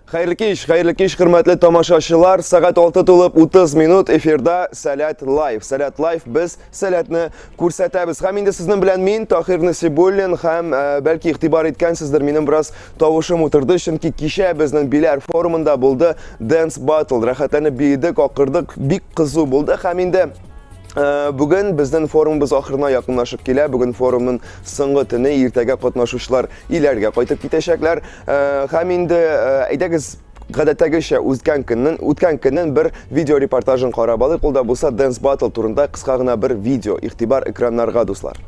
Хәерле кич, хәерле кич, хөрмәтле тамашачылар. Сәгать 6 тулып 30 минут эфирда Сәләт Лайв. Сәләт Лайв без Сәләтне күрсәтәбез. Һәм инде сезнең белән мин, Таһир Насибуллин, һәм бәлки игътибар иткәнсездер, минем бераз тавышым утырды, чөнки кичә безнең Биләр форумында булды Dance Battle. Рәхәтләнеп биедек, акырдык, бик кызу булды һәм инде бүген безнең форумыбыз ахырына якынлашып килә. Бүген форумның соңгы төне, иртәгә катнашучылар өйләргә кайтып китәчәкләр. Һәм инде әйдәгез гадәттәгечә үткән көннең бер видео репортажын карап алыйк. Ул да булса Dance Battle турында кыска гына бер видео. Игътибар экраннарга, дуслар.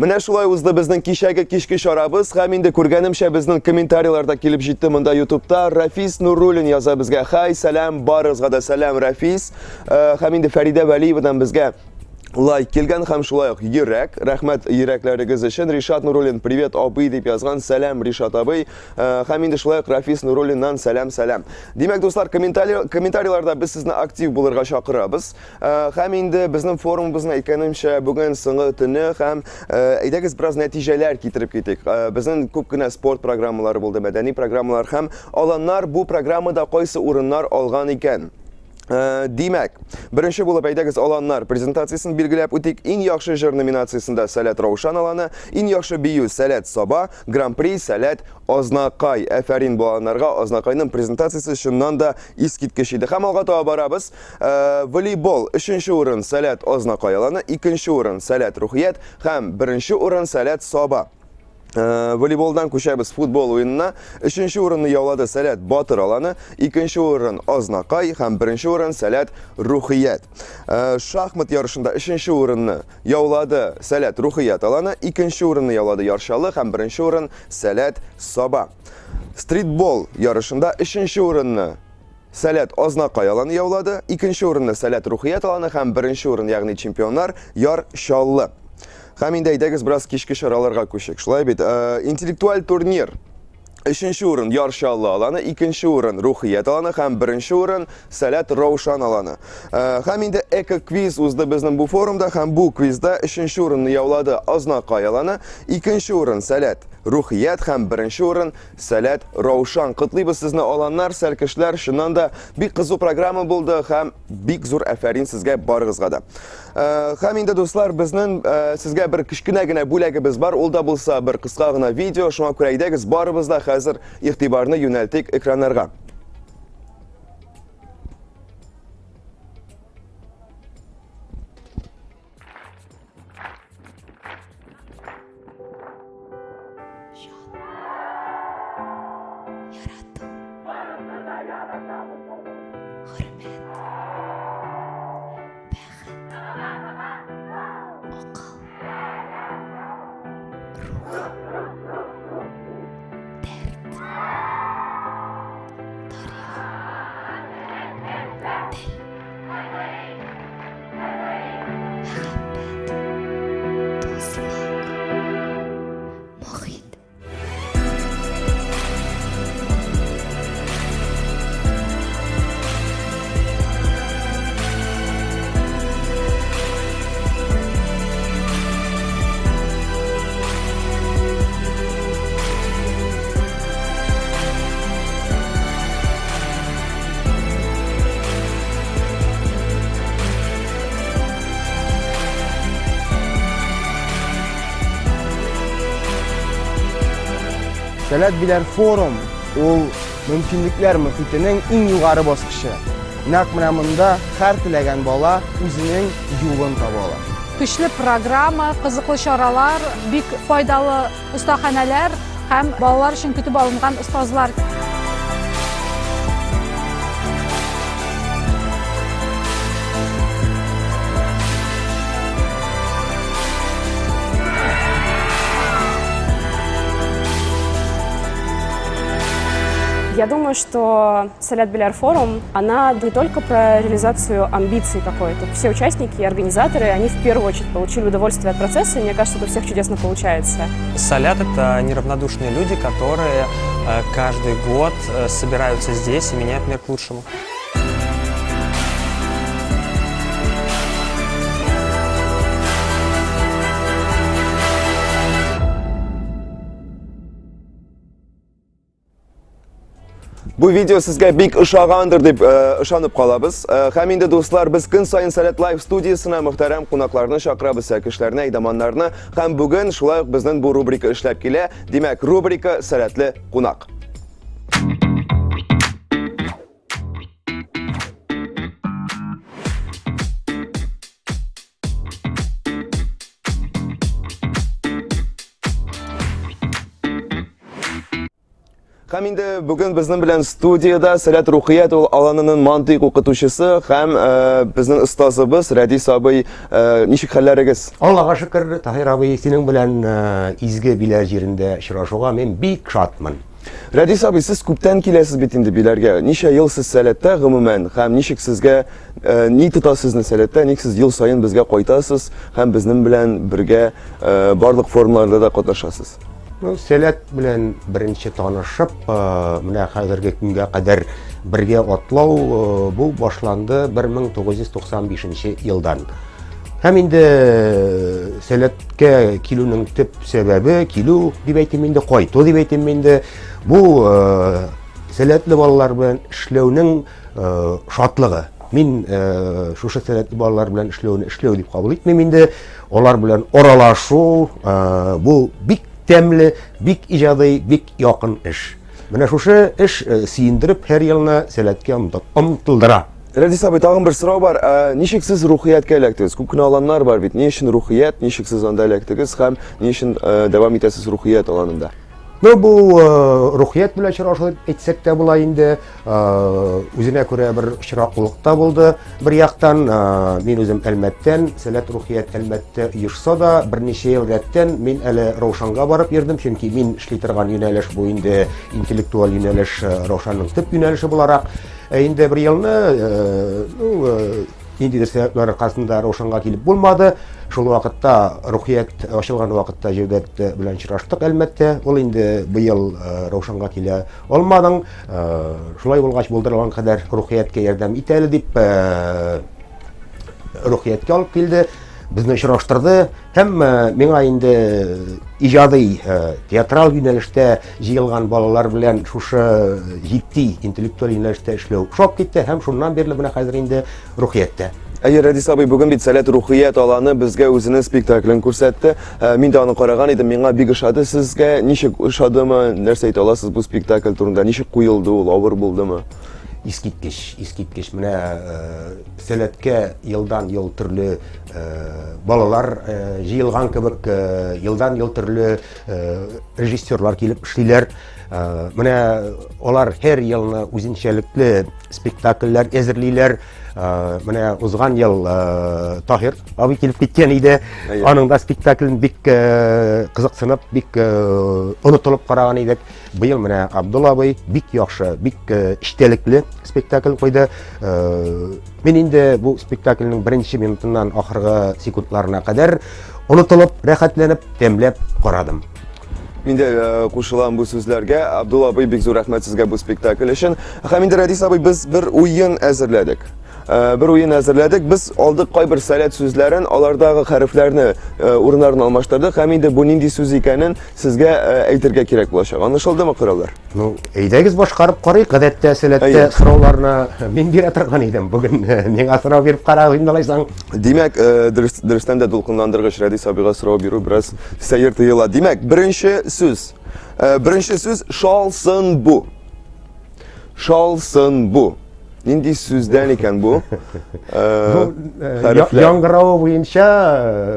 Менә шулай узды безнең кичәге кичке чарабыз һәм инде күргәнемчә безнең комментарийлар да килеп җитте монда YouTube'та. Рафис Нуруллин яза безгә. Хай, сәлам, барыгызга да сәлам, Рафис. Һәм инде Фәридә Вәлиевадан безгә лайк килгән һәм шулай ук йөрәк. Рәхмәт йөрәкләрегез өчен. Ришат Нуруллин, привет, абый дип язган. Сәлам, Ришат абый. Һәм инде шулай ук Рафис Нуруллиннан сәлам, сәлам. Димәк, дуслар, комментарийларда без сезне актив булырга чакырабыз. Һәм инде безнең форумыбызны әйткәнемчә, бүген соңгы төне һәм әйдәгез бераз нәтиҗәләр китереп китик. Безнең күп кенә спорт программалары булды, мәдәни программалар һәм аланнар бу программада кайсы урыннар алган икән? Димәк, беренче булып әйдәгез аланнар презентациясен билгеләп үтик. Иң яхшы җыр номинациясендә Сәләт Раушан аланы, иң яхшы бию Сәләт Саба, Гран-при Сәләт Азнакай. Әфәрин бу аланнарга. Азнакайның презентациясе чыннан да искиткеч иде. Һәм алга таба барабыз. Волейбол өченче урын Сәләт Азнакай аланы, икенче урын Сәләт Рухият һәм беренче урын Сәләт Саба. Волейболдан күчәбез футбол уенына. Өченче урынны яулады Сәләт Батыр аланы, икенче урын Азнакай һәм беренче урын Сәләт Рухият. Шахмат ярышында өченче урынны яулады Сәләт Рухият аланы, икенче урынны яулады Яр Чаллы һәм беренче урын Сәләт Саба. Стритбол ярышында өченче урынны Сәләт Азнакай аланы яулады, икенче урынны Сәләт Рухият аланы һәм беренче урын, ягъни чемпионнар Яр Чаллы. Һәм инде әйдәгез бераз кичке чараларга күчик. Шулай бит, интеллектуаль турнир. Өченче урын Яр Чаллы аланы, икенче урын Рухият аланы һәм беренче урын Сәләт Раушан аланы. Һәм инде эко-квиз узды безнең бу форумда һәм бу квизда өченче урынны яулады Азнакай аланы, икенче урын Сәләт Рухият һәм беренче урын Сәләт Раушан. Котлыйбыз сезне, аланнар, сәлкешләр. Чыннан да бик кызу программа булды һәм бик зур әфәрин сезгә барыгызга да. Һәм инде, дуслар, безнең сезгә бер кечкенә генә бүләгебез бар. Ул да булса бер кыска гына видео. Шуңа күрә әйдәгез барыбыз да хәзер игътибарны юнәлтик экраннарга. Ярату. Хөрмәт. Бәхет. Акыл. Рух. Дәрт. Тарих. Тел. Мәхәббәт, дуслык, мохит. Сәләт Биләр форум ул мөмкинлекләр мөхитенең иң югары баскычы. Нәкъ менә монда һәр теләгән бала үзенең юлын таба ала. Көчле программа, кызыклы чаралар, бик файдалы остаханәләр һәм балалар өчен көтеп алынган остазлар. Я думаю, что Сәләт Биләр форум, она не только про реализацию амбиций какой-то. Все участники и организаторы, они в первую очередь получили удовольствие от процесса, и мне кажется, это у всех чудесно получается. Салят – это неравнодушные люди, которые каждый год собираются здесь и меняют мир к лучшему. Бу видео сезгә бик ошагандыр дип ышанып калабыз. Һәм инде дуслар, без көн саен Сәләт Лайв студиясенә мөхтәрәм кунакларны чакырабыз, кешеләрне, әйдаманнарны. Һәм бүген шулай ук безнең бу рубрика эшләп килә. Димәк, рубрика Сәләтле кунак. Һәм инде бүген безнең белән студиядә Сәләт Рухият ул аланының мантыйк укытучысы һәм э, безнең остазыбыз Рәдис абый. Э, ничек хәлләрегез? Аллага шөкер, Таһир абый, синең белән э, изге Биләр җирендә очрашуга мин бик шатмын. Рәдис абый, сез күптән киләсез бит инде Биләргә. Ничә ел сез Сәләттә гомумән һәм ничек сезгә э, ни тота сезне Сәләттә, ник сез ел саен безгә кайтасыз һәм безнең белән бергә э, барлык форумнарда да катнашасыз? Ну, Сәләт белән беренче танышып, э, менә хәзерге көнгә кадәр бергә атлау э, бу башланды 1995 елдан. Һәм инде э, Сәләткә килүнең төп сәбәбе килү дип әйтим инде, кайту дип әйтим инде. Бу сәләтле балалар белән эшләүнең шатлыгы. Мин шушы сәләтле балалар белән эшләүне эшләү дип кабул итмим инде. Алар белән аралашу, бу бик тәмле, бик иҗади, бик якын эш. Менә шушы эш сөендереп һәр елны сәләткә омтылдыра. Рәдис абый, тагын бер сорау бар. Ничек сез рухияткә эләктегез? Күп кенә аланнар бар бит. Ни өчен рухият, ничек сез анда эләктегез һәм ни өчен дәвам итәсез рухият аланында? Ну, бу рухият белән очрашу дип әйтсәк тә була инде. Үзенә күрә бер очраклылык та булды. Бер яктан, мин үзем Әлмәттән, Сәләт рухият Әлмәттә оешса да, берничә ел рәттән мин әле Раушанга барып йөрдем, чөнки мин эшли торган юнәлеш бу инде интеллектуаль юнәлеш, Раушанның төп юнәлеше буларак. Ә инде бер елны, ну, Ниндидер сәбәпләр аркасында Раушанга килеп булмады. Шул вакытта Рухият ачылган вакытта Җәүдәт белән очраштык Әлмәттә. Ул инде быел э, Раушанга килә алмадың. Э, шулай булгач булдырылган кадәр Рухияткә ярдәм ит әле дип э, Рухияткә алып килде. Безне очраштырды. Һәм миңа инде иҗади театрал юнәлештә җыелган балалар белән шушы җитди интеллектуаль юнәлештә эшләү ошап китте һәм шуннан бирле менә хәзер инде рухияттә. Әйе, Рәдис абый, бүген бит Сәләт рухият аланы безгә үзенең спектаклен күрсәтте. Мин дә аны караган идем, миңа бик ошады. Сезгә ничек ошадымы? Нәрсә әйтә аласыз бу спектакль турында? Ничек куелды ул, авыр булдымы? Искиткеч, искиткеч. Менә Сәләткә елдан-ел төрле балалар җыелган кебек, елдан-ел төрле режиссерлар килеп эшлиләр. Менә алар һәр елны үзенчәлекле спектакльләр әзерлиләр. Менә узган ел Таһир абый килеп киткән иде. Аның да спектаклен бик кызыксынып, бик онытылып караган идек. Быел менә Абдул абый бик яхшы, бик эчтәлекле спектакль куйды. Мин инде бу спектакльнең беренче минутыннан ахыргы секундларына кадәр онытылып, рәхәтләнеп, тәмләп карадым. Мин дә кушылам бу сүзләргә. Абдул абый, бик зур рәхмәт сезгә бу спектакль өчен. Һәм инде Рәдис абый, без бер уен әзерләдек. Бер уен әзерләдек. Без алдык кайбер сәләт сүзләрен, алардагы хәрефләрне урыннарын алмаштырдык һәм инде бу нинди сүз икәнен сезгә әйтергә кирәк булачак. Аңлашылдымы, кораллар? Ну, әйдәгез башкарып карыйк. Гадәттә сәләттә сорауларны мин бирә торган идем. Бүген миңа сорау биреп карагыз инде алайсаң. Димәк, дөрестән дә дулкынландыргыч Рәдис абыйга сорау бирү бераз сәер тоела. Димәк, беренче сүз. Беренче сүз шалсын бу. Шалсын бу. Нинди сүздән икән бу? Бу яңгыравы буенча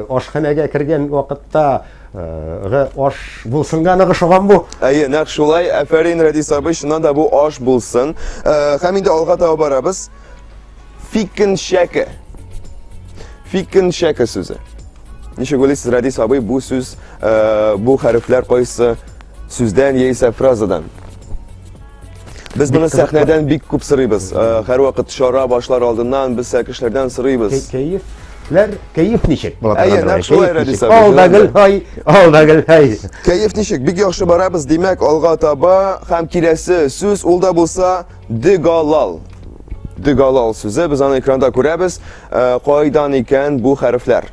ашханәгә кергән вакытта аш булсынга нык ошаган бу. Әйе, нәкъ шулай. Афәрин, Рәдис абый, чыннан да бу аш булсын. Һәм инде алга таба барабыз. Фикеншәке. Фикеншәке сүзе. Ничек уйлыйсыз, Рәдис абый, бу сүз, бу хәрефләр кайсы сүздән яисә фразадан? Без моны сәхнәдән бик күп сорыйбыз. Һәрвакыт чара башлар алдыннан без кешеләрдән сорыйбыз. Кәефләр, кәеф ничек була торган? Әйе, нәкъ шулай, Рәдис абый. Ал да гел һай, ал да гел һай. Кәеф ничек? Бик яхшы барабыз. Димәк, алга таба һәм киләсе сүз ул да булса Дөгалал. Дөгалал сүзе без аны экранда күрәбез. Э, кайдан икән бу хәрефләр?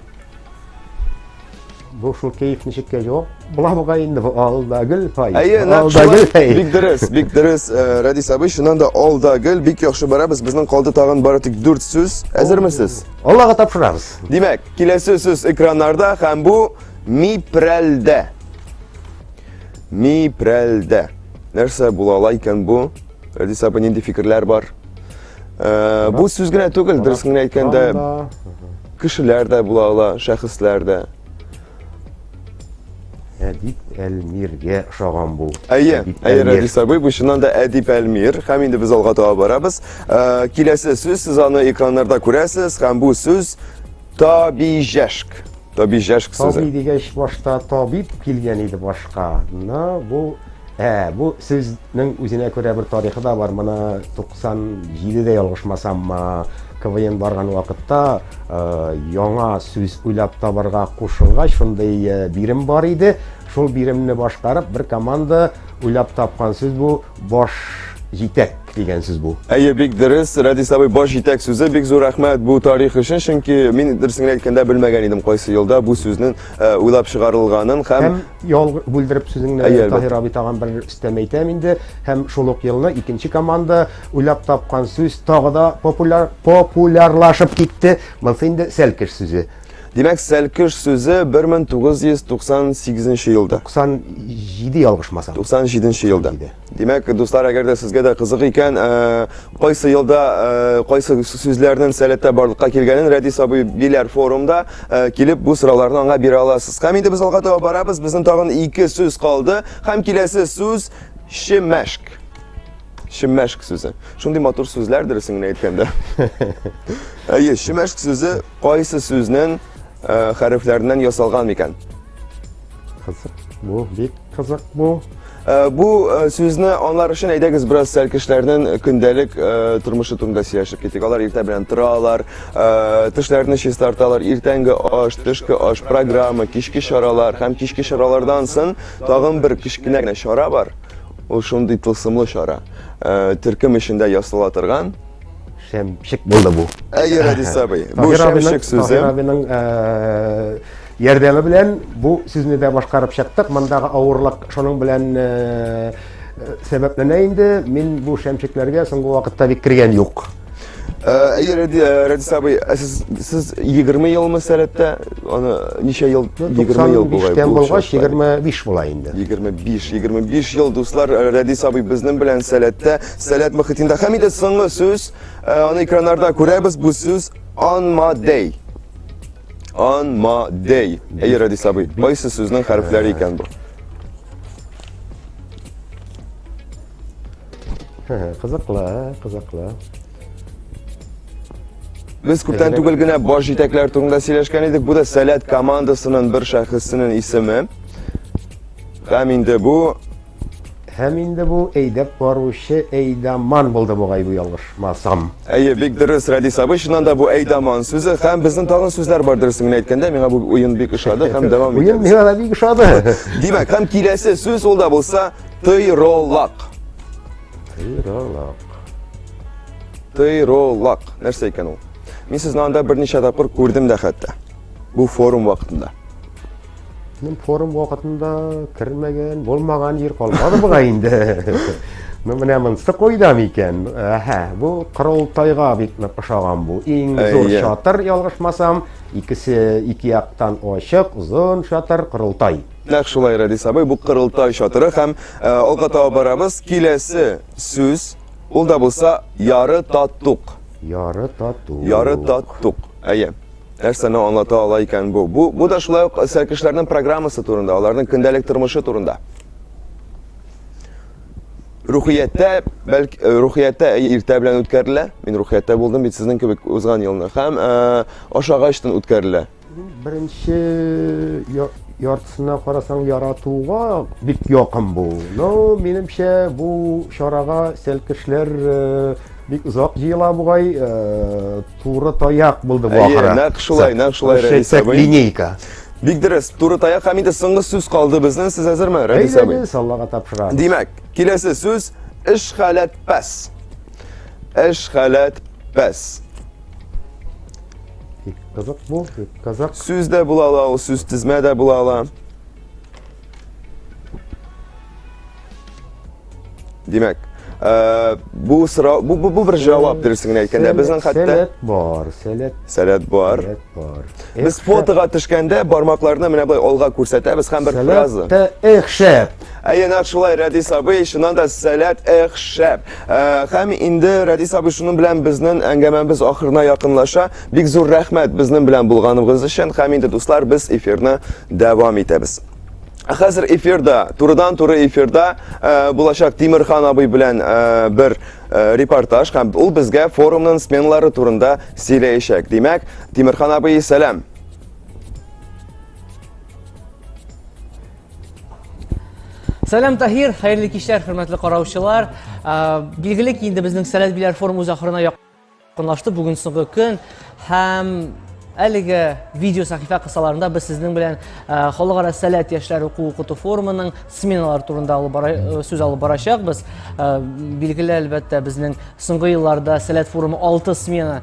Бу шул кәеф ничеккә җавап була бугай инде бу ал да гөл һай. Әйе, нәкъ шулай. Бик дөрес, бик дөрес, э, Рәдис абый, чыннан да ал да гөл бик яхшы барабыз. Безнең калды тагын бары тик дүрт сүз. Әзермесез? Аллага тапшырабыз. Димәк, киләсе сүз экраннарда һәм бу мипрәлдә. Мипрәлдә. Нәрсә була ала икән бу? Рәдис апа, нинди фикерләр бар? Э, бу сүз генә түгел, дөресен генә әйткәндә, кешеләр дә була ала, шәхесләр дә. Әдип Әлмиргә ошаган бу. Әйе, әйе, Рәдис абый, бу чыннан да Әдип Әлмир. Һәм инде без алга таба барабыз. Э, киләсе сүз, сез аны экраннарда күрәсез, һәм бу сүз табижәшк. Табижәшк сүзе. Таби дигәч, башта табиб килгән иде башка. Но бу Ә, бу сүзнең үзенә күрә бер тарихы да бар. Моны 97-дә ялгышмасам, КВН барган вакытта яңа сүз уйлап табарга кушылгач, шундый бирем бар иде. Шул биремне башкарып, бер команда уйлап тапкан сүз бу баш җитәк дигән сүз бу. Әйе, бик дөрес, Рәдис абый, баш җитәк сүзе. Бик зур рәхмәт бу тарих өчен, чөнки мин дөресен генә әйткәндә белмәгән идем кайсы елда бу сүзнең уйлап чыгарылганын һәм Һәм ял бүлдереп сүзеңне Әйе, әлбәттә. Таһир абый тагын бер өстәмә әйтәм инде. Һәм шул ук елны икенче команда уйлап тапкан сүз тагы да популяр популярлашып китте. Монысы инде сәлкеш сүзе. Димәк, сәлкеш сүзе 1998 елда. 97 ялгышмасам. 97 елда. Димәк, дуслар, әгәр дә сезгә дә кызык икән, э, кайсы елда э, кайсы сүзләрнең сәләттә барлыкка килгәнен Рәдис абый Биләр форумда э, килеп бу сорауларны аңа бирә аласыз. Һәм инде без алга таба барабыз. Безнең тагын ике сүз калды. Һәм киләсе сүз шемәшк. Шемәшк сүзе. Шундый матур сүзләр дөресен генә әйткәндә. Әйе, шемәшк сүзе кайсы сүзнең хәрефләреннән ясалган микән? Кызык бу, бик Кызык бу. Э, бу э, сүзне аңлар өчен әйдәгез бераз сәлкешләрнең көндәлек э, тормышы турында сөйләшеп китик. Алар иртә белән торалар, тешләрне чистарталар, иртәнге аш, төшке аш, программа, кичке чаралар һәм кичке чаралардан соң тагын бер кечкенә генә чара бар. Ул шундый тылсымлы чара. Төркем эчендә ясала торган Шәмчек булды бу. Әйе, Рәдис абый. Бу шәмчек сүзе. Таһир абыйның ярдәме белән бу сүзне дә башкарып чыктык. Мондагы авырлык шуның белән сәбәпләнә инде. Мин бу шәмчекләргә соңгы вакытта бик кергән юк. Әйе, Рәдис абый, сез, сез 20 елмы сәләттә? Аны ничә ел? 20 ел бугай. 95 булгач, 25 була инде. 25, 25 ел, дуслар, Рәдис абый безнең белән сәләттә, сәләт мөхитендә. Һәм инде соңгы сүз, аны экраннарда күрәбез, бу сүз Анмадей. Анмадей. Әйе, Рәдис абый, кайсы сүзнең хәрефләре икән бу? Кызыклы, кызыклы. Без күптән түгел генә баш җитәкләр турында сөйләшкән идек. Бу да Сәләт командасының бер шәхесенең исеме. Һәм инде бу Һәм инде бу әйдәп баручы әйдаман булды бугай бу ялгышмасам. Әйе, бик дөрес, Рәдис абый, чыннан да бу әйдаман сүзе һәм безнең тагын сүзләр бар дөресен генә әйткәндә, миңа бу уен бик ошады һәм дәвам итәбез. Уен миңа да бик ошады. Димәк, һәм киләсе сүз ул да булса тыйролак. Тыйролак. Тыйролак. Нәрсә икән ул? Мин сезне анда берничә тапкыр күрдем дә хәтта. Бу форум вакытында. Мин форум вакытында кермәгән, булмаган җир калмады бугай инде. Ну, менә монысы кайда микән? Әһә, бу Корылтайга бик нык ошаган бу. Иң зур чатыр, ялгышмасам, икесе ике яктан ачык, озын чатыр, Корылтай. Нәкъ шулай, Рәдис абый, бу Корылтай чатыры һәм э, алга таба барабыз. Киләсе сүз. Ул да булса яры татук. Яры татук. Яры татук. Әйе. Нәрсәне аңлата ала икән бу? Бу, бу да шулай ук сәлкешләрнең программасы турында, аларның көндәлек тормышы турында. Рухияттә, бәлки, э, рухияттә иртә белән үткәрелә. Мин рухияттә булдым бит сезнең кебек узган елны. Һәм э, ашагачтан үткәрелә. Беренче яртысына карасаң, яратуга бик якын бу. Но, минемчә, бу чарага сәлкешләр э, бик озак җыела бугай, э, туры таяк булды бу ахыры. Нәкъ шулай, нәкъ шулай, Рәис абый. Линейка. Бик дөрес, туры таяк һәм инде соңгы сүз калды безнең. Сез әзерме, Рәис абый? Әйдәгез, Аллага тапшырабыз. Димәк, киләсе сүз эш халәт пәс. Эш халәт пәс. Бик кызык бу, бик кызык. Сүз дә була ала, ул сүз тезмә дә була ала. Димәк, э, бу сорау, бу, бу, бу бер җавап дөресен генә әйткәндә, безнең хәтта Сәләт бар, сәләт. Сәләт бар. Сәләт бар. Без фотога төшкәндә бармакларны менә болай алга күрсәтәбез һәм бер фраза. Сәләт эх шәп. Әйе, нәкъ шулай, Рәдис абый, чыннан да сәләт эх шәп. Э, һәм инде Рәдис абый шуның белән безнең әңгәмәбез ахырына якынлаша. Бик зур рәхмәт безнең белән булганыгыз өчен. Һәм инде, дуслар, без эфирны дәвам итәбез. Ә хәзер эфирда, турыдан-туры эфирда э, булачак Тимерхан абый белән э, бер э, репортаж һәм ул безгә форумның сменалары турында сөйләячәк. Димәк, Тимерхан абый, сәлам. Сәлам Таһир, хәерле кичләр, хөрмәтле караучылар. Билгеле ки, инде безнең Сәләт Биләр форум үз ахырына якынлашты. Бүген соңгы көн һәм әлеге видео сәхифә кысаларында без сезнең белән Халыкара Сәләт яшьләр уку укыту форумының сменалары турында алып бара, сүз алып барачакбыз. Билгеле, әлбәттә, безнең соңгы елларда Сәләт форумы 6 смена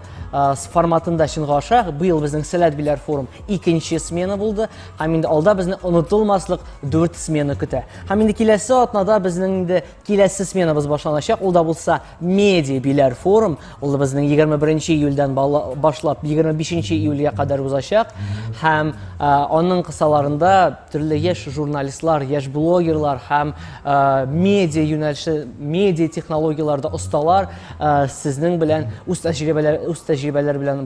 форматында чынга аша. Быел безнең Сәләт Биләр форум икенче смена булды. Һәм инде алда безне онытылмаслык дүрт смена көтә. Һәм инде киләсе атнада безнең инде киләсе сменабыз башланачак. Ул да булса Медиа Биләр форум. Ул да безнең 21 июльдән башлап 25 июльгә кадәр узачак. Һәм аның кысаларында төрле яшь журналистлар, яшь блогерлар һәм медиа юнәлеше, медиа технологияләрдә осталар сезнең белән үз тәҗрибәләр, үз тәҗрибәләр белән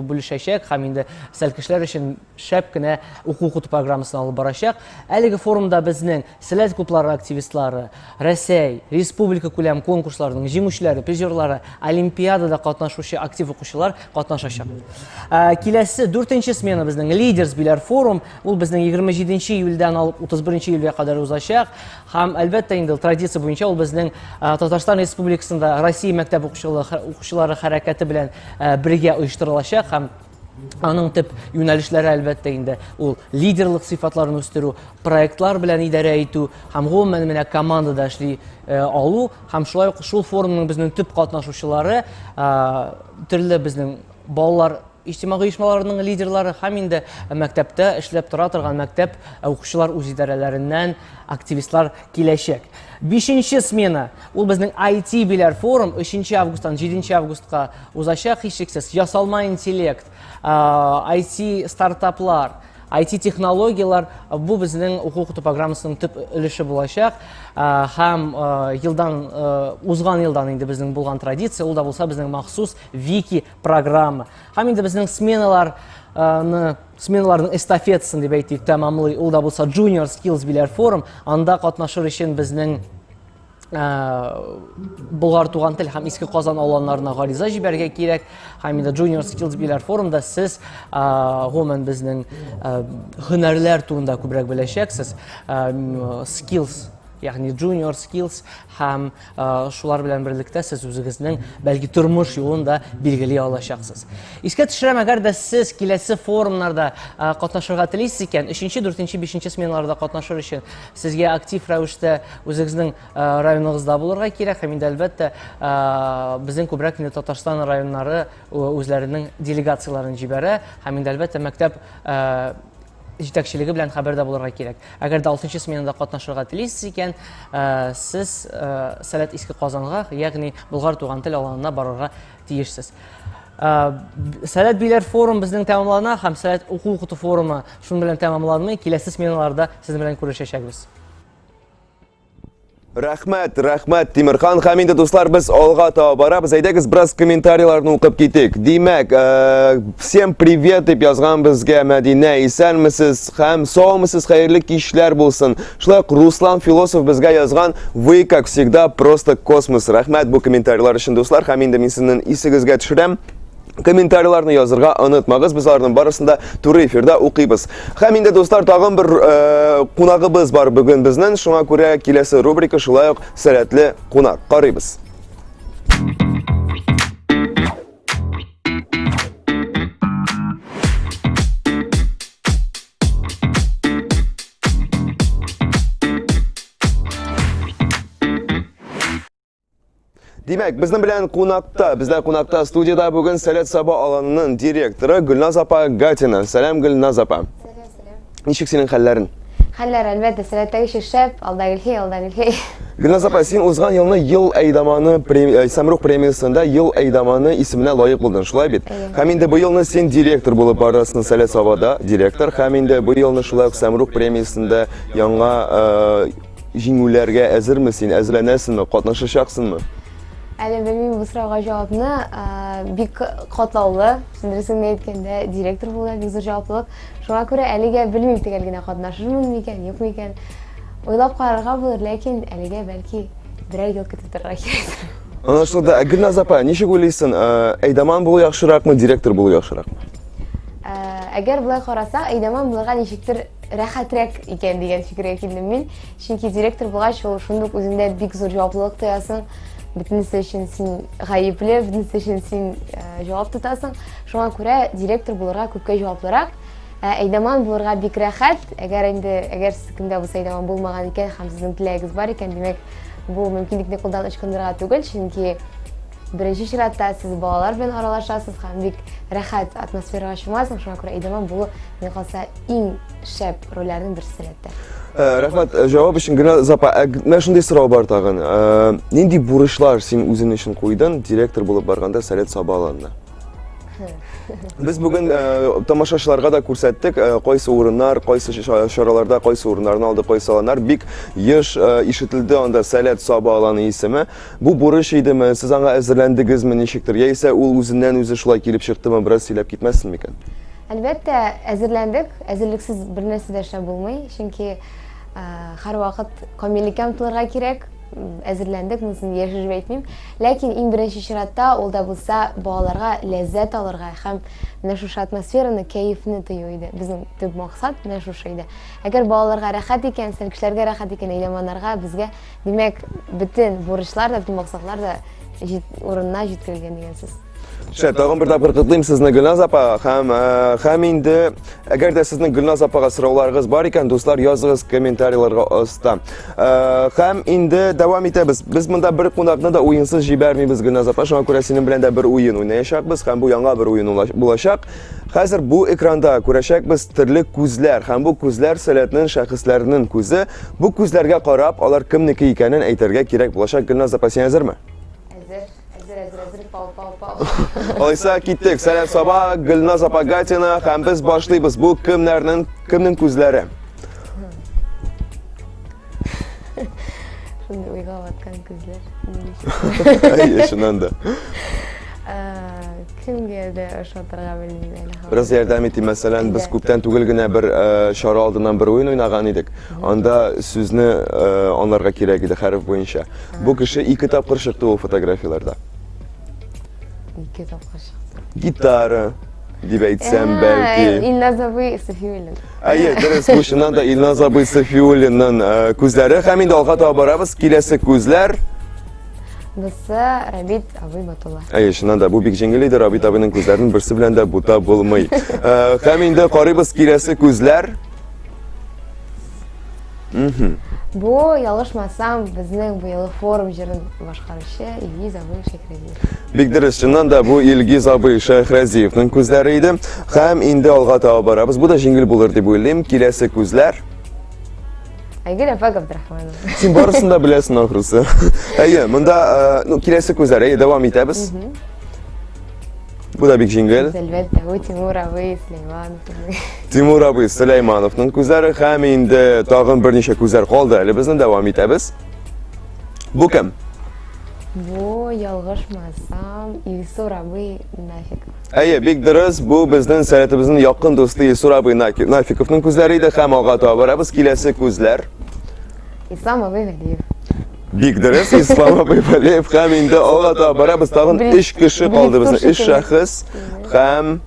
бүлешәчәк һәм инде сәлкешләр өчен шәп кенә уку-укыту программасын алып барачак. Әлеге форумда безнең Сәләт клублары активистлары, Рәсәй, республика күләм конкурсларының җиңүчеләре, призерлары, олимпиадада катнашучы актив укучылар катнашачак. Ә, киләсе дүртенче смена безнең Лидерс Биләр форум, ул безнең 27 июльдән алып 31 июльгә кадәр узачак. Һәм әлбәттә инде традиция буенча ул безнең Татарстан Республикасында Россия мәктәп укучылары хәрәкәте белән бергә оештырылачак һәм Аның төп юнәлешләре әлбәттә инде ул лидерлык сыйфатларын үстерү, проектлар белән идарә итү һәм гомумән менә командада эшли э, алу һәм шулай ук шул форумның безнең төп катнашучылары э, төрле безнең балалар иҗтимагый оешмаларының лидерлары һәм инде мәктәптә эшләп тора торган мәктәп э, укучылар үзидарәләреннән активистлар киләчәк. Бишенче смена ул безнең IT Биләр форум 3 августтан 7 августка узачак һичшиксез ясалма интеллект, IT стартаплар, IT технологияләр бу безнең уку укыту программасының төп өлеше булачак. Һәм елдан узган елдан инде безнең булган традиция, ул да булса безнең махсус вики программа. Һәм инде безнең сменаларны сменаларның эстафетасын дип әйтик, тәмамлый, ул да булса Junior Skills Биләр форум, анда катнашыр өчен безнең Болгар туган тел һәм Иске Казан аланнарына гариза җибәрергә кирәк. Һәм инде Junior Skills Биләр форумда сез гомумән безнең һөнәрләр турында күбрәк беләчәксез. Skills, ягъни Junior Skills һәм шулар белән берлектә сез үзегезнең бәлки тормыш юлын да билгели алачаксыз. Искә төшерәм, әгәр дә сез киләсе форумнарда катнашырга телисез икән, 3-нче, 4-нче, 5-нче сменаларда катнашыр өчен сезгә актив рәвештә үзегезнең районыгызда булырга кирәк һәм инде әлбәттә безнең күбрәк инде Татарстан районнары үзләренең делегацияләрен җибәрә һәм инде әлбәттә мәктәп җитәкчелеге белән хәбәрдә булырга кирәк. Әгәр дә 6 сменада катнашырга телисез икән, сез Сәләт Иске Казанга, ягъни Болгар туган тел аланына барырга тиешсез. Сәләт Биләр форум безнең тәмамлана һәм Сәләт уку укыту форумы шуның белән тәмамланмый. Киләсе сменаларда сезнең белән күрешәчәкбез. Рәхмәт, рәхмәт, Тимерхан. Һәм инде, дуслар, без алга таба барабыз. Әйдәгез, бераз комментарийларны укып китик. Димәк, э, всем привет дип язган безгә Мәдинә. Исәнмесез һәм саумысыз, хәерле кичләр булсын. Шулай ук Руслан Философ безгә язган, вы, как всегда, просто космос. Рәхмәт бу комментарийлар өчен, дуслар. Һәм инде мин сезнең исегезгә төшерәм. Комментарийларны язырга онытмагыз, без аларның барысын да туры эфирда укыйбыз. Һәм инде, дуслар, тагын бер э, кунагыбыз бар бүген безнең, шуңа күрә киләсе рубрика шулай ук сәләтле кунак. Карыйбыз. Димәк, безнең белән кунакта, бездә кунакта студиядә бүген Сәләт Саба аланының директоры Гөлназ апа Гатина. Сәлам, Гөлназ апа. Сәлам, сәлам. Ничек синең хәлләрең? Хәлләр, әлбәттә, сәләттәгечә шәп, алда гел алда гел. Гөлназ апа, син узган елны Ел әйдаманы э, Самрук премиясендә Ел әйдаманы исеменә лаек булдың, шулай бит? Һәм инде бу елны син директор булып барасың Сәләт Сабада, директор. Һәм инде бу елны шулай ук Самрук премиясендә яңа э, Җиңүләргә әзерме син? Әзерләнәсеңме? Катнашачаксыңмы? Әле белмим бу сорауга җавапны. Бик катлаулы. Дөресен генә әйткәндә, директор булу да бик зур җаваплылык. Шуңа күрә әлегә белмим төгәл генә катнашырмын микән, юк микән. Уйлап карарга булыр, ләкин әлегә бәлки берәр ел көтеп торырга кирәктер. Аңлашылды. Ә Гөлназ апа, ничек уйлыйсың, әйдаман булу яхшыракмы, директор булу яхшыракмы? Әгәр болай карасаң, әйдаман булырга ничектер рәхәтрәк икән дигән фикергә килдем мин. Чөнки директор булгач, ул шундук үзеңдә бик зур җаваплылык тоясың. Бөтенесе өчен син гаепле, бөтенесе өчен син э, җавап тотасың. Шуңа күрә директор булырга күпкә җаваплырак. Ә әйдаман булырга бик рәхәт. Әгәр инде, әгәр сез кемдә булса әйдаман булмаган икән һәм сезнең теләгегез бар икән, димәк, бу мөмкинлекне кулдан ычкындырырга түгел, чөнки беренче чиратта сез балалар белән аралашасыз һәм бик рәхәт атмосферага чумасың. Шуңа күрә әйдаман булу, миңа калса, иң шәп рольләрнең берсе әлбәттә. Э, рәхмәт э, җавап өчен Гөлназ апа. Ә, менә шундый сорау бар тагын. Э, нинди бурычлар син үзең өчен куйдың директор булып барганда Сәләт Саба аланына? Без бүген тамашачыларга да күрсәттек, кайсы урыннар, кайсы чараларда кайсы урыннарны алды, кайсы аланнар. Бик еш ишетелде анда Сәләт Саба аланы исеме. Бу бурыч идеме? Сез аңа әзерләндегезме ничектер? Яисә ул үзеннән үзе шулай килеп чыктымы? Бераз сөйләп китмәссең микән? Әлбәттә, әзерләндек. Әзерлексез бернәрсә дә эшләп булмый, чөнки һәрвакыт камиллеккә омтылырга кирәк. Әзерләндек, монысын яшереп әйтмим. Ләкин иң беренче чиратта ул да булса балаларга ләззәт алырга һәм менә шушы атмосфераны, кәефне тою иде. Безнең төп максат менә шушы иде. Әгәр балаларга рәхәт икән, сәлкешләргә рәхәт икән, әйдәманнарга, безгә, димәк, бөтен бурычлар да, бөтен максатлар да урынына җиткерелгән дигән сүз. Шәп, тагын бер тапкыр котлыйм сезне, Гөлназ апа. Һәм, э, һәм инде әгәр дә сезнең Гөлназ апага сорауларыгыз бар икән, дуслар, языгыз комментарийларга аста. Э, һәм инде дәвам итәбез. Без монда бер кунакны да уенсыз җибәрмибез, Гөлназ апа. Шуңа күрә синең белән дә бер уен уйнаячакбыз һәм бу яңа бер уен булачак. Хәзер бу экранда күрәчәкбез төрле күзләр һәм бу күзләр сәләтнең шәхесләренең күзе. Бу күзләргә карап, алар кемнеке икәнен әйтергә кирәк булачак. Гөлназ апа, син әзерме? Әзер. Әзер, әзер, әзер, пау, пау, пау. Алайса киттек. Сәлам Саба, Гөлназ апа Гатина һәм без башлыйбыз. Бу кемнәрнең, кемнең күзләре? Шундый уйга баткан күзләр. Әйе, чыннан да. Кемгә дә ошатырга белмим әле. Бераз ярдәм итим, мәсәлән, без күптән түгел генә бер чара алдыннан бер уен уйнаган идек. Анда сүзне аңларга кирәк иде хәреф буенча. Бу кеше ике тапкыр чыкты ул фотографияләрдә. Ике тапкыр чыкты. Гитара дип әйтсәм, бәлки. Илназ абый Сафиуллин. Әйе, дөрес, бу чыннан да Илназ абый Сафиуллинның күзләре. Һәм инде алга таба барабыз. Киләсе күзләр. Бусы Рабит абый Батулла. Әйе, чыннан да бу бик җиңел иде. Рабит абыйның күзләрен берсе белән дә бутап булмый. Һәм инде карыйбыз киләсе күзләр. Бу, ялгышмасам, безнең быелгы форум җырын башкаручы Илгиз абый Шәйхразиев. Бик дөрес, чыннан да бу Илгиз абый Шәйхразиевның күзләре иде. Һәм инде алга таба барабыз. Бу да җиңел булыр дип уйлыйм. Киләсе күзләр. Айгөл апа Габдрахманова. Син барысын да беләсең ахрысы. Әйе, монда, э, ну, киләсе күзләр. Әйе, дәвам итәбез. Бу да бик җиңел. Әлбәттә, бу Тимур абый Сөләйманов. Тимур абый Сөләймановның күзләре һәм инде тагын берничә күзләр калды. Әле безнең дәвам итәбез. Бу кем? Бу ялгышмасам, Илсур абый Нафиков. Әйе, бик дөрес, бу безнең сәләтебезнең якын дусты Илсур абый Нафиковның күзләре иде һәм алга таба барабыз. Киләсе күзләр. Ислам абый Вәлиев. Бик дөрес, Ислам абый Вәлиев һәм инде алга таба барабыз. Тагын өч кеше калды безнең, өч шәхес һәм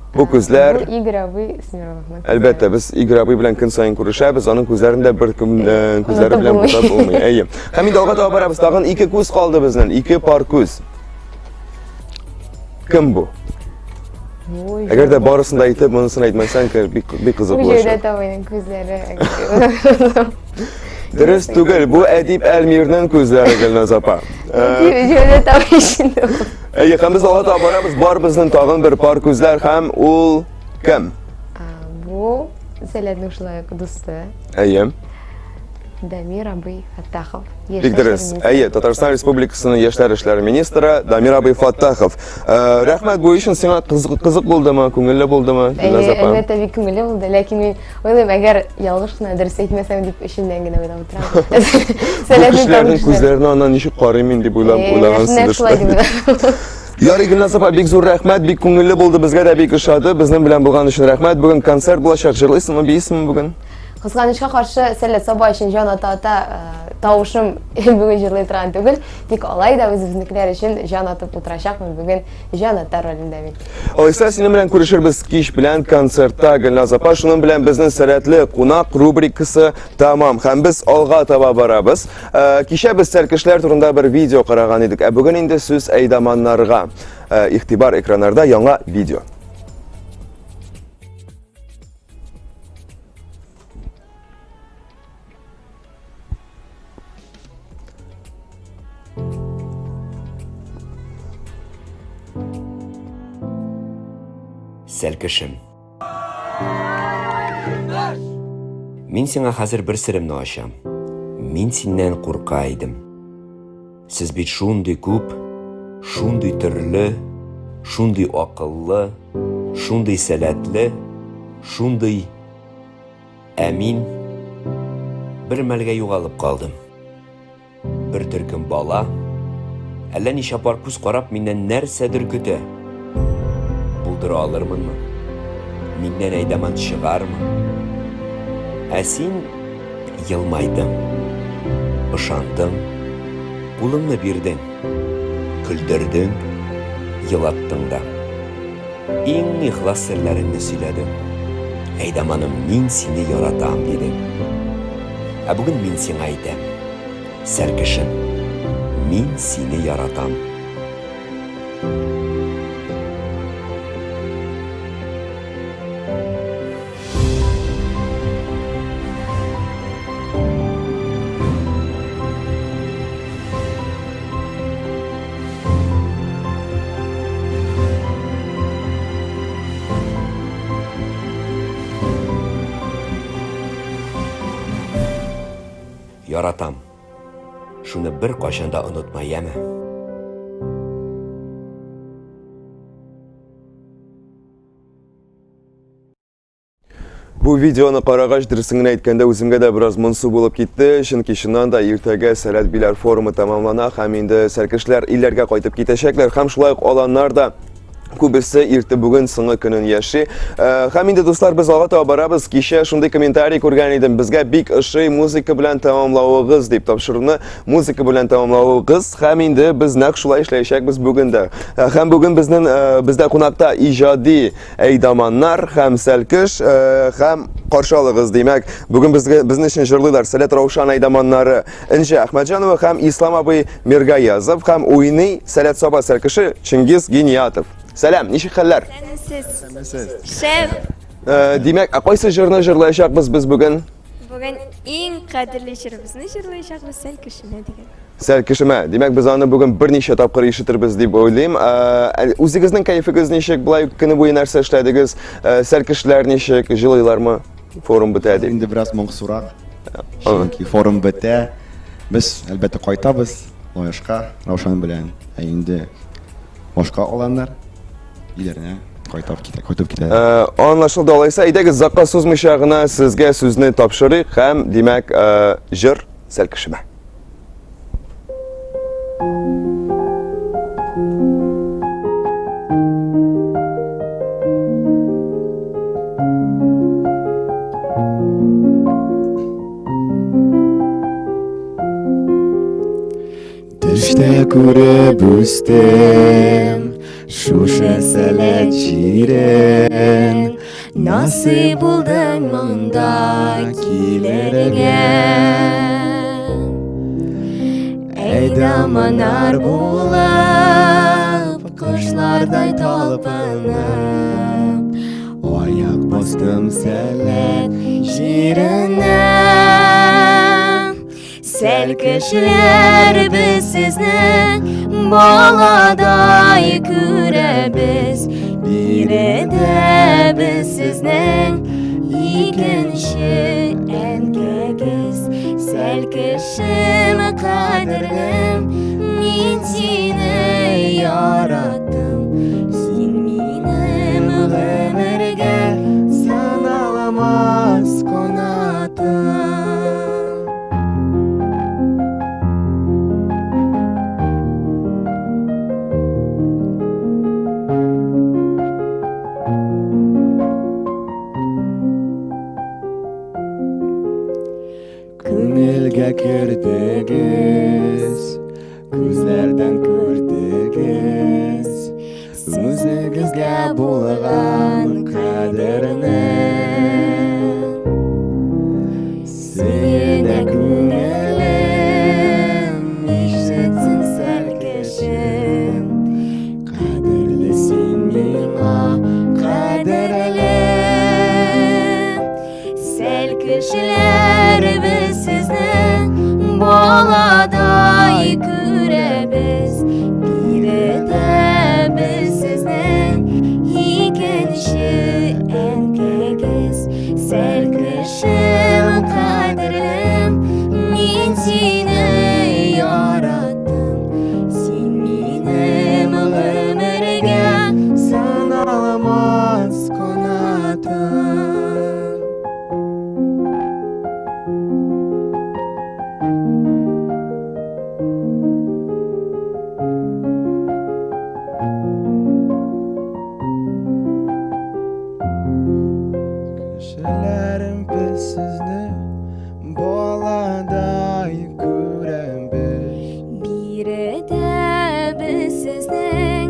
Бу күзләр... Бу Игорь абый Смирновның. Әлбәттә, без Игорь абый белән көн саен күрешәбез, аның күзләрен дә бер кем э, күзләре белән бутап булмый. Әйе. Һәм инде алга таба барабыз. Тагын ике күз калды безнең, ике пар күз. Кем бу? Әгәр дә барысын да әйтеп, монысын әйтмәсәң, бик бик кызык булачак. Җәүдәт абыйның күзләре. Дөрес түгел, бу Әдип Әлмирнең күзләре, Гөлназ апа. Җәүдәт абый өчен. Әйе, һәм без алга таба барабыз. Бар безнең тагын бер пар күзләр һәм ул кем? Бу Сәләтнең шулай ук дусты. Әйе. Дамир абый Фаттахов. Бик дөрес. Әйе, Татарстан Республикасының яшьләр эшләре министры Дамир абый Фаттахов. Э, рәхмәт бу өчен сиңа кызык булдымы, күңелле булдымы? Әйе, әлбәттә бик күңелле булды, ләкин мин уйлыйм, әгәр ялгыш кына дөрес әйтмәсәм дип эчемнән генә уйлап утырам. Бу кешеләрнең күзләренә аннан ничек карыйм мин дип уйлап уйлагансыздыр. Ярый, Гөлназ апа, бик зур рәхмәт, бик күңелле булды, безгә дә бик ошады. Безнең белән булган өчен рәхмәт. Бүген концерт булачак, җырлыйсыңмы, биисеңме бүген? Кызганычка каршы, Сәләт Саба өчен җан ата-ата э, тавышым бүген җырлый торган түгел. Тик алай да үзебезнекеләр өчен җан атып утырачакмын бүген җан ата ролендә мин. Алайса, синең белән күрешербез кич белән концертта, Гөлназ апа. Шуның белән безнең сәләтле кунак рубрикасы тәмам. Һәм без алга таба барабыз. Э, кичә без сәркешләр турында бер видео караган идек. Ә бүген инде сүз әйдаманнарга. Э, игътибар экраннарда яңа видео. Сәлкешем. Мин сиңа хәзер бер серемне ачам. Мин синнән курка идем. Сез бит шундый күп, шундый төрле, шундый акыллы, шундый сәләтле, шундый... Ә мин бер мәлгә югалып калдым. Бер төркем бала, әллә ничә пар күз карап миннән нәрсәдер көтә. Булдыра алырмынмы? Миннән әйдаман чыгармы? Ә син Елмайдың, ышандың, кулыңны бирдең, көлдердең, елаттың да. Иң ихлас серләреңне сөйләдең. Әйдаманым, мин сине яратам, дидең. Ә бүген мин сиңа әйтәм, сәркешем, мин сине яратам. Яратам. Шуны бер кайчан да онытма, яме. Бу видеоны карагач, дөресен генә әйткәндә, үземгә дә бераз монсу булып китте, чөнки чыннан да иртәгә Сәләт Биләр форумы тәмамлана һәм инде сәркешләр илләргә кайтып китәчәкләр һәм шулай ук аланнар да күбесе иртә бүген соңгы көнен яши. Э, һәм инде дуслар, без алга таба барабыз. Кичә шундый комментарий күргән идем. Безгә бик ошый музыка белән тәмамлавыгыз дип тапшыруны музыка белән тәмамлавыгыз. Һәм инде без нәкъ шулай эшләячәкбез бүген дә. Э, һәм бүген безнең э, бездә кунакта иҗади Әйдаманнар һәм Сәлкеш э, һәм каршы алыгыз, димәк, бүген безгә безнең өчен җырлыйлар Сәләт Раушан әйдаманнары Энҗе Әхмәтҗанова һәм Ислам абый Миргаязов һәм уйный Сәләт Саба сәлкеше Чингиз Гиниятов. Сәлам, ничек хәлләр? Сәләмсез. Шәп. Э, димәк, ә кайсы җырны җырлаячакбыз без бүген? Бүген иң кадерле җырыбызны җырлаячакбыз Сәлкешемә дигән. Сәлкешемә. Димәк, без аны бүген берничә тапкыр ишетербез дип уйлыйм. Ә, үзегезнең кәефегез ничек? Болай көне буе нәрсә эшләдегез? Ә, сәлкешләр ничек? Җылыйлармы? Форум бетә дип. Инде бераз моңсурак. Чөнки форум бетә. Без, әлбәттә, кайтабыз Лаешка, Раушан белән. Ә инде башка аланнар өйләренә кайтып китә, кайтып китә. Э, аңлашылды алайса, әйдәгез, озакка сузмыйча гына сезгә сүзне тапшырыйк һәм, димәк, э, җыр сәлкешемә. Төштә күреп үстем Шушы Сәләт җирен. Насыйп булды монда килергә. Әйдаманнар булып, кошлардай талпынып, Аяк бастым Сәләт җиренә. Сәл кешеләр без сезне баладай күрәбез. Биредә без сезнең икенче әнкәгез. Сәл кешем, кадерлем, мин сине яраттым. Син минем гомергә саналамас канатым. Күңелгә кердегез, күзләрдән күрдегез, үзегезгә булган кадерне. Сөенә күңелем, ишетсен сәл кешем. Кадерле син миңа, кадерле. Сәл кешеләр без сезне баладай күрәбез. Биредә без сезнең икенче әнкәгез. Сәл кешем, кадерлем, мин сине яраттым. Син минем гомергә саналамас канатым. Кешеләрем, без сезне баладай күрәбез. Биредә без сезнең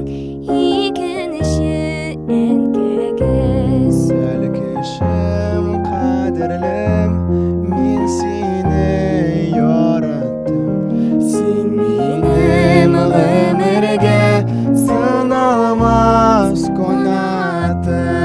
икенче әнкәгез. Сәл кешем, кадерлем, мин сине яраттым. Син минем гомергә саналамас канатым.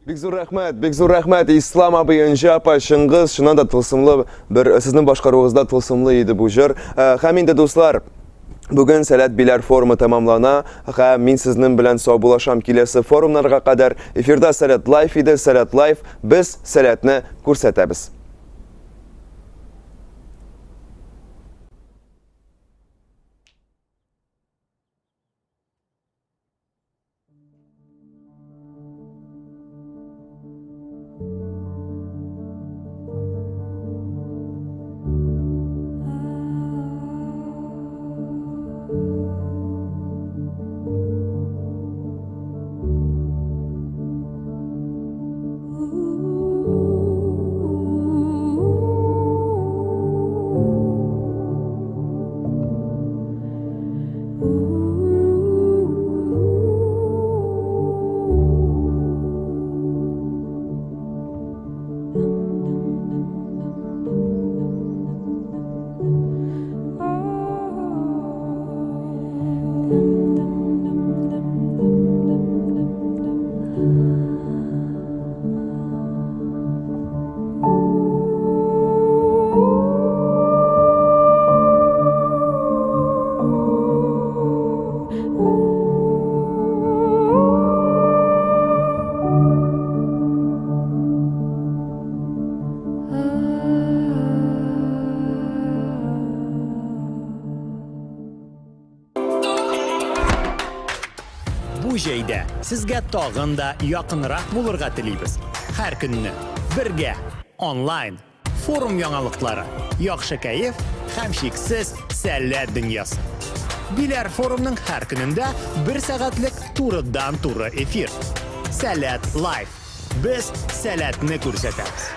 Бик зур рәхмәт, бик зур рәхмәт, Ислам абый, Энҗе апа, Чыңгыз, чыннан да тылсымлы бер сезнең башкаруыгызда тылсымлы иде бу җыр. Һәм инде дуслар, бүген Сәләт Биләр форумы тәмамлана һәм мин сезнең белән саубуллашам киләсе форумнарга кадәр. Эфирда Сәләт Лайф иде, Сәләт Лайф, без Сәләтне күрсәтәбез. Бу җәйдә сезгә тагын да якынрак булырга телибез. Һәр көнне бергә онлайн форум яңалыклары, яхшы кәеф һәм чиксез сәләт дөньясы. Биләр форумның һәр көнендә бер сәгатьлек турыдан-туры эфир. Сәләт лайв. Без сәләтне күрсәтәбез.